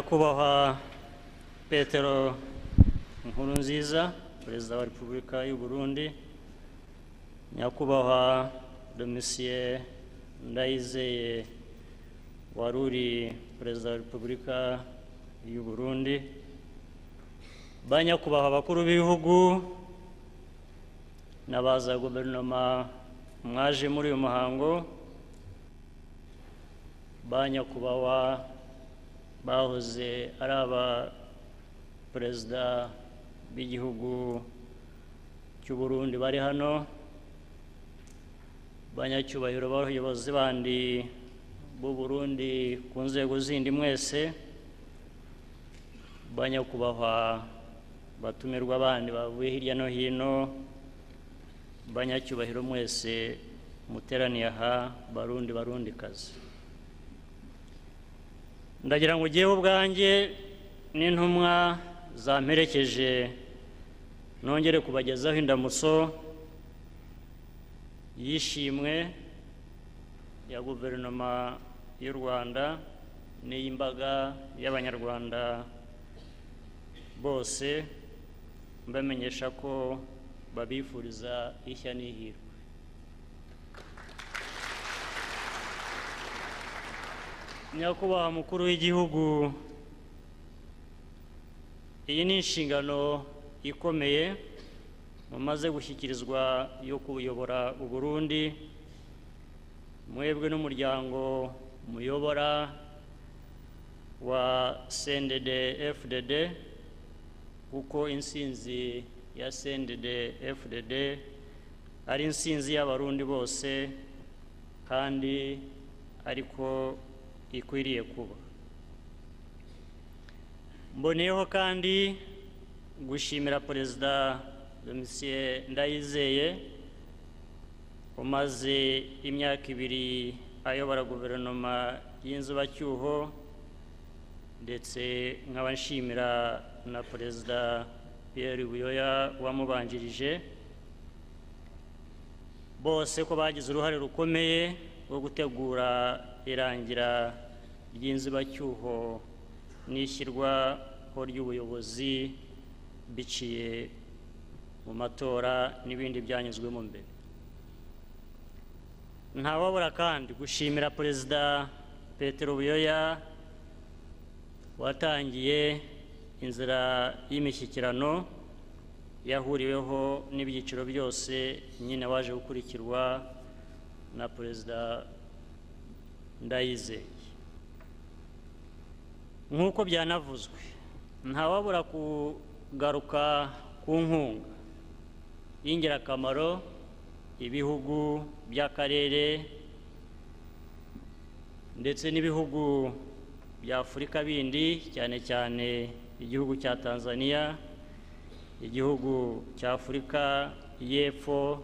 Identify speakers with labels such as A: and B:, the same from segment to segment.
A: Nyakubahwa Petero Nkurunziza, Perezida wa Repubulika y'u Burundi, Nyakubahwa Domitien Ndayizeye wari uri Perezida wa Repubulika y'u Burundi, ba nyakubahwa bakuru b'ibihugu n'abaza guverinoma mwaje muri uyu muhango, ba nyakubahwa bahoze ari aba perezida b'igihugu cy'u Burundi bari hano, banyacyubahiro b'abayobozi bandi b'u Burundi ku nzego zindi mwese, banyakubahwa batumirwa bandi bavuye hirya no hino, banyacyubahiro mwese muteraniye aha, Barundi Barundikazi, ndagira ngo ugiyeho ubwanjye n'intumwa zamperekeje nongere kubagezaho indamutso yishimwe ya guverinoma y'u Rwanda n'iy'imbaga y'Abanyarwanda bose, mbamenyesha ko babifuriza ishya n'ihirwe. Nyakubahwa mukuru w'igihugu, iyi ni inshingano ikomeye mumaze gushyikirizwa yo kuyobora u Burundi, mwebwe n'umuryango muyobora wa CNDD FDD, kuko insinzi ya CNDD FDD ari insinzi y'Abarundi bose kandi ariko ikwiriye kuba. Mboneyeho kandi gushimira Perezida Domitien Ndayizeye umaze imyaka 2 ayobora guverinoma y'inzibacyuho, ndetse nkaba nshimira na Perezida Pierre Buyoya wamubanjirije, bose ko bagize uruhare rukomeye rwo gutegura irangira ry'inzibacyuho n'ishyirwaho ry'ubuyobozi biciye mu matora n'ibindi byanyuzwemo mbere. Ntawabura kandi gushimira Perezida Petero Buyoya watangiye inzira y'imishyikirano yahuriweho n'ibyiciro byose, nyine waje gukurikirwa na Perezida Ndayizeye. Nk'uko byanavuzwe, ntawabura kugaruka ku nkunga y'ingirakamaro ibihugu by'akarere ndetse n'ibihugu bya Afurika bindi, cyane cyane igihugu cya Tanzania, igihugu cya Afurika y'Epfo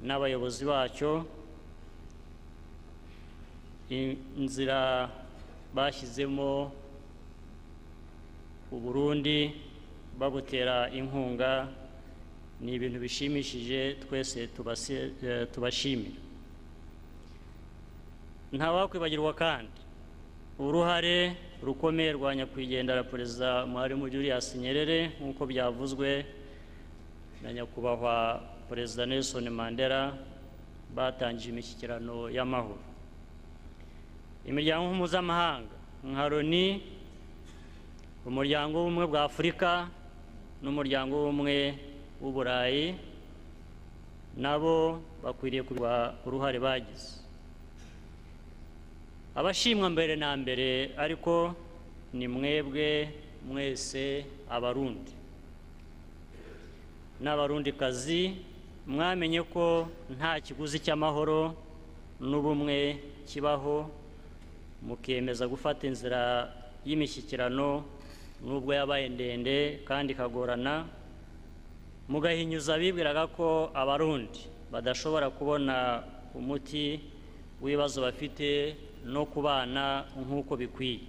A: n'abayobozi bacyo, inzira bashyizemo u Burundi babutera inkunga ni ibintu bishimishije twese tubashimira. Ntawakwibagirwa kandi uruhare rukomeye rwa nyakwigendera Perezida Mwalimu Julius Nyerere, nk'uko byavuzwe na nyakubahwa Perezida Nelson Mandela batangije imishyikirano y'amahoro. Imiryango mpuzamahanga nka Loni, umuryango w'ubumwe bwa Afurika n'umuryango w'ubumwe w'Uburayi nabo bakwiriye kugira uruhare bagize. Abashimwa mbere na mbere ariko ni mwebwe mwese Abarundi n'Abarundikazi, mwamenye ko nta kiguzi cy'amahoro n'ubumwe kibaho, mukemeza gufata inzira y'imishyikirano nubwo yabaye ndende kandi ikagorana, mugahinyuza abibwiraga ko Abarundi badashobora kubona umuti w'ibibazo bafite no kubana nk'uko bikwiye.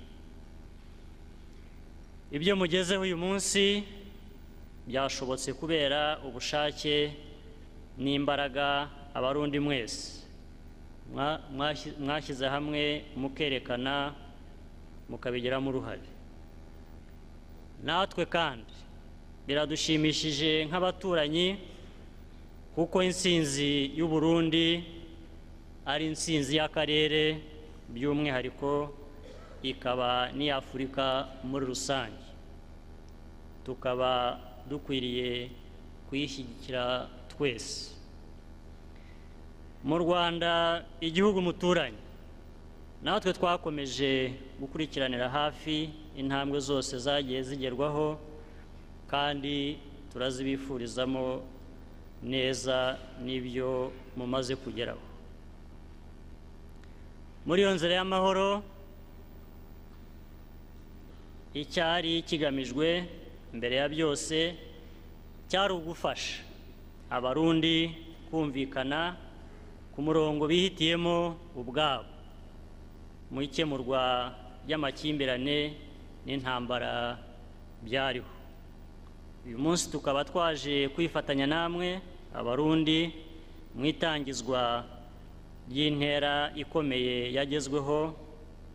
A: Ibyo mugezeho uyu munsi byashobotse kubera ubushake n'imbaraga Abarundi mwese mwashyize hamwe mukerekana mukabigiramo uruhare. Natwe kandi biradushimishije nk'abaturanyi, kuko intsinzi y'u Burundi ari intsinzi y'akarere, by'umwihariko ikaba n'iy'Afurika muri rusange, tukaba dukwiriye kuyishyigikira twese. Mu Rwanda, igihugu muturanye, natwe twakomeje gukurikiranira hafi intambwe zose zagiye zigerwaho, kandi turazibifurizamo neza n'ibyo mumaze kugeraho. Muri iyo nzira y'amahoro, icyari kigamijwe mbere ya byose cyari ugufasha Abarundi kumvikana ku murongo bihitiyemo ubwabo mu ikemurwa ry'amakimbirane n'intambara byariho. Uyu munsi tukaba twaje kwifatanya namwe Abarundi mu itangizwa ry'intera ikomeye yagezweho,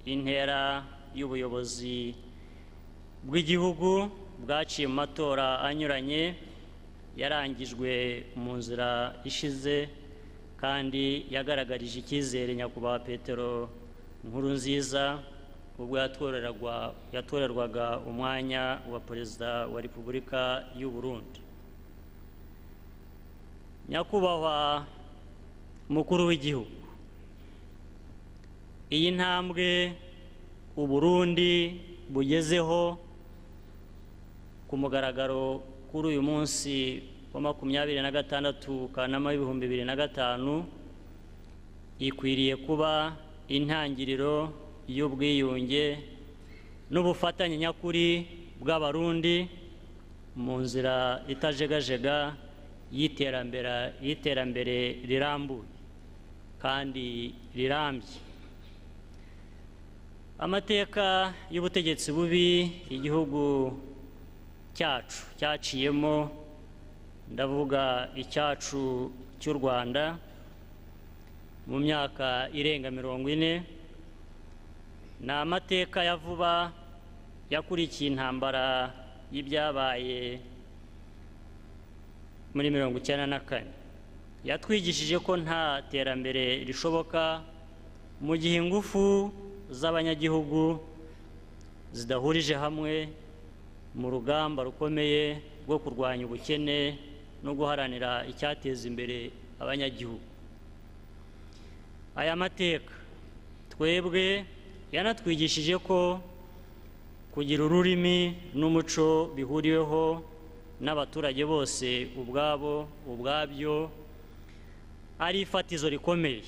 A: intera y'ubuyobozi bw'igihugu bwaciye mu matora anyuranye yarangijwe mu nzira ishize, kandi yagaragarije icyizere Nyakubahwa Petero Nkurunziza ubwo yatorerwaga umwanya wa Perezida wa Repubulika y'u Burundi. Nyakubahwa Mukuru w'Igihugu, iyi ntambwe u Burundi bugezeho ku mugaragaro kuri uyu munsi wa 26 Kanama 2005 ikwiriye kuba intangiriro y'ubwiyunge n'ubufatanye nyakuri bw'Abarundi mu nzira itajegajega y'iterambere rirambuye kandi rirambye. Amateka y'ubutegetsi bubi igihugu cyacu cyaciyemo, ndavuga icyacu cy'u Rwanda, mu myaka irenga 40, ni amateka ya vuba yakurikiye intambara y'ibyabaye muri 94. Yatwigishije ko nta terambere rishoboka mu gihe ingufu z'abanyagihugu zidahurije hamwe mu rugamba rukomeye rwo kurwanya ubukene no guharanira icyateza imbere abanyagihugu. Aya mateka twebwe yanatwigishije ko kugira ururimi n'umuco bihuriweho n'abaturage bose ubwabo ubwabyo ari ifatizo rikomeye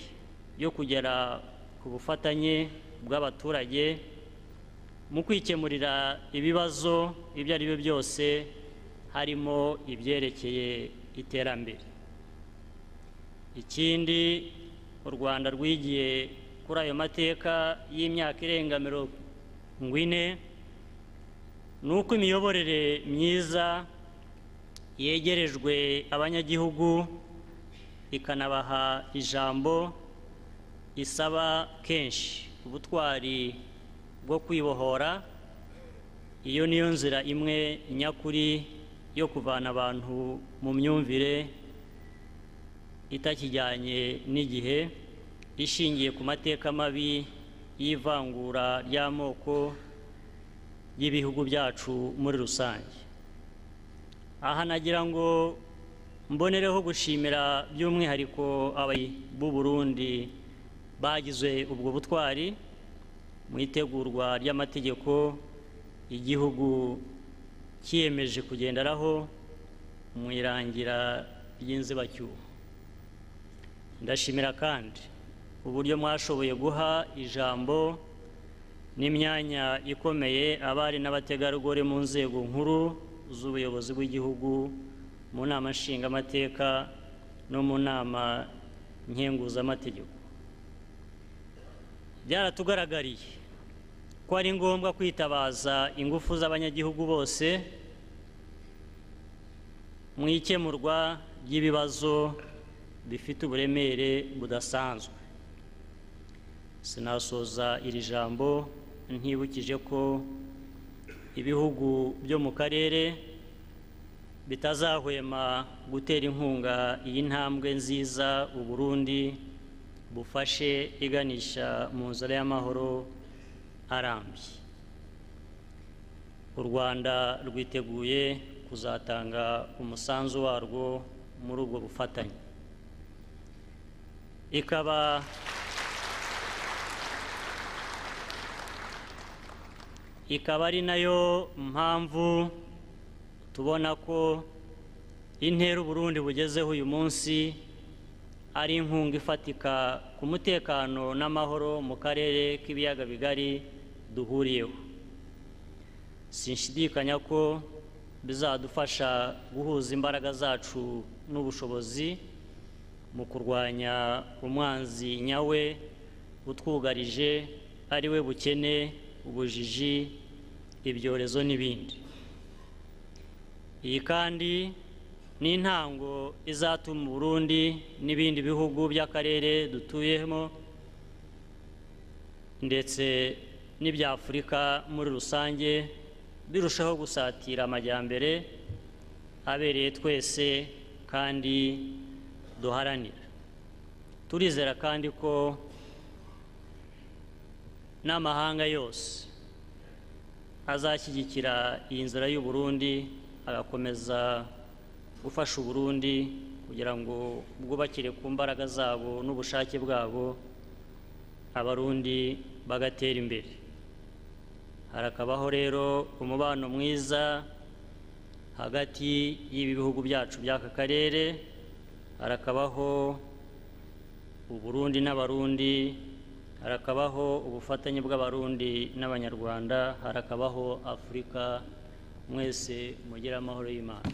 A: yo kugera ku bufatanye bw'abaturage mu kwikemurira ibibazo ibyo ari byo byose, harimo ibyerekeye iterambere. Ikindi u Rwanda rwigiye kuri ayo mateka y'imyaka irenga 40 ni uko imiyoborere myiza yegerejwe abanyagihugu ikanabaha ijambo isaba kenshi ubutwari bwo kwibohora. Iyo niyo nzira imwe nyakuri yo kuvana abantu mu myumvire itakijyanye n'igihe, ishingiye ku mateka mabi y'ivangura ry'amoko y'ibihugu byacu muri rusange. Aha nagira ngo mbonereho gushimira by'umwihariko b'u Burundi bagize ubwo butwari mu itegurwa ry'amategeko igihugu cyiyemeje kugenderaho mu irangira ry'inzibacyuho. Ndashimira kandi uburyo mwashoboye guha ijambo n'imyanya ikomeye abari n'abategarugori mu nzego nkuru z'ubuyobozi bw'igihugu, mu nama nshingamateka no mu nama nkenguzamategeko. Byaratugaragariye ko ari ngombwa kwitabaza ingufu z'abanyagihugu bose mu ikemurwa ry'ibibazo bifite uburemere budasanzwe. Sinasoza iri jambo ntibukije ko ibihugu byo mu karere bitazahwema gutera inkunga iyi ntambwe nziza u Burundi bufashe iganisha mu nzira y'amahoro arambye. U Rwanda rwiteguye kuzatanga umusanzu warwo muri ubwo bufatanye. Ikaba ari nayo mpamvu tubona ko intera Burundi bugezeho uyu munsi ari inkunga ifatika ku mutekano n'amahoro mu karere k'ibiyaga bigari duhuriyeho. Sinshidikanya ko bizadufasha guhuza imbaraga zacu n'ubushobozi mu kurwanya umwanzi nyawe utwugarije, ari we bukene, ubujiji, ibyorezo n'ibindi. Iyi kandi ni intango izatuma Burundi n'ibindi bihugu by'akarere dutuyemo ndetse n'ibya Afurika muri rusange birushaho gusatira amajyambere abereye twese kandi duharanira. Turizera kandi ko n'amahanga yose azashyigikira iyi nzira y'u Burundi, agakomeza gufasha u Burundi kugira ngo bwubakire ku mbaraga zabo n'ubushake bwabo, Abarundi bagatera imbere. Harakabaho rero umubano mwiza hagati y'ibi bihugu byacu by'aka karere, harakabaho u Burundi n'Abarundi, harakabaho ubufatanye bw'Abarundi n'Abanyarwanda, harakabaho Afurika. Mwese mugire amahoro y'Imana.